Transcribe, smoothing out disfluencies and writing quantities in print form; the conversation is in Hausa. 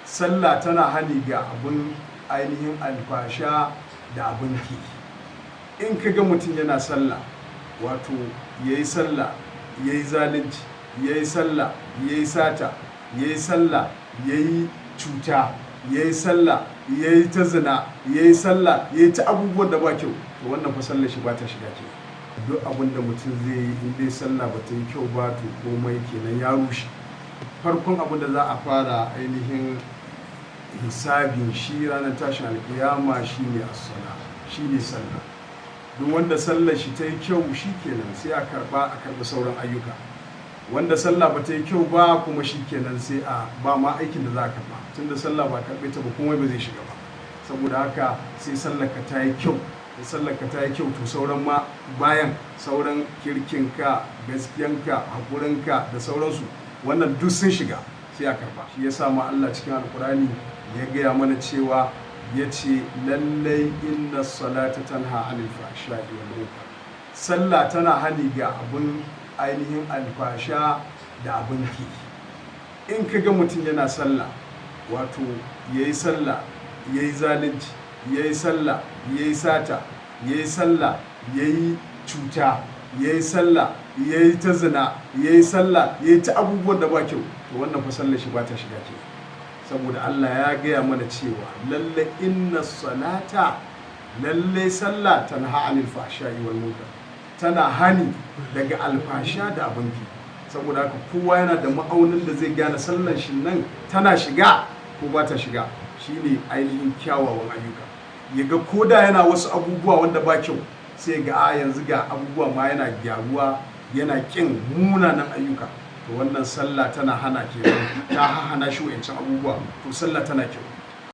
Sallah tana hani ga abun ainihin alfasha da abun ki. In ka ga mutum yana sallah, wato ya yi sallah ya yi zalunci, ya yi sallah ya yi sata, ya yi sallah ya yi cuta, ya yi sallah ya yi ta zina, ya yi sallah ya yi ta abubuwan da ba kyau, to wannan fa sallar shi ba ta shiga. Ke duk abin da mutum zai yi, in dai sallah ba ta yi kyau ba, to komai kenan ya rushe. Farkon abin da za a fara ainihin hisabin shi ranar tashin alkiyama shine as-sala, shine sallah. Duk wanda sallar shi ta yi kyau, shi kenan sai a karba, a karbi sauran ayyuka. Wanda sallah ba ta yi kyau ba kuma, shi kenan sai a ba ma aikin da za a karba, tunda sallah ba karbe ta ba, komai ba zai shiga ba. Saboda haka sai sallar ka ta yi kyau. In sallar ka ta yi kyau, to sauran ma bayan sauran kirkinka, gaskiyanka, haƙurinka da sauransu, wannan duk sun shiga, sai a karba. Shi ya sa ma Allah cikin Alkurani ya gaya mana cewa, ya ce lallai إن الصلاة تنهى عن الفحشاء والمنكر. Sallah tana hani ga abun ainihin alfasha da abun ki. In ka ga mutum yana sallah, wato ya yi sallah ya yi zalunci, ya yi sallah ya yi sata, ya yi sallah ya yi cuta, ya yi sallah ya yi ta zina, ya yi sallah ya yi ta abubuwan da ba kyau, to wannan fa sallar shi ba ta shiga ke. Saboda Allah ya gaya mana cewa lalle إن الصلاة, lalle sallah, تنهى عن الفحشاء والمنكر, tana hani daga alfasha da abinki. Saboda haka kowa yana da ma'aunin da zai gane sallar shi nan tana shiga ko ba ta shiga, shine ainihin kyawawan ayyuka. Ya ga koda yana wasu abubuwa wanda ba kyau, sai ga a yanzu ga abubuwa ma yana gyaruwa, yana kin munanan ayyuka. To wannan sallah tana hana kenan, ta hana shi wa'ancan abubuwa. To sallah tana kyau.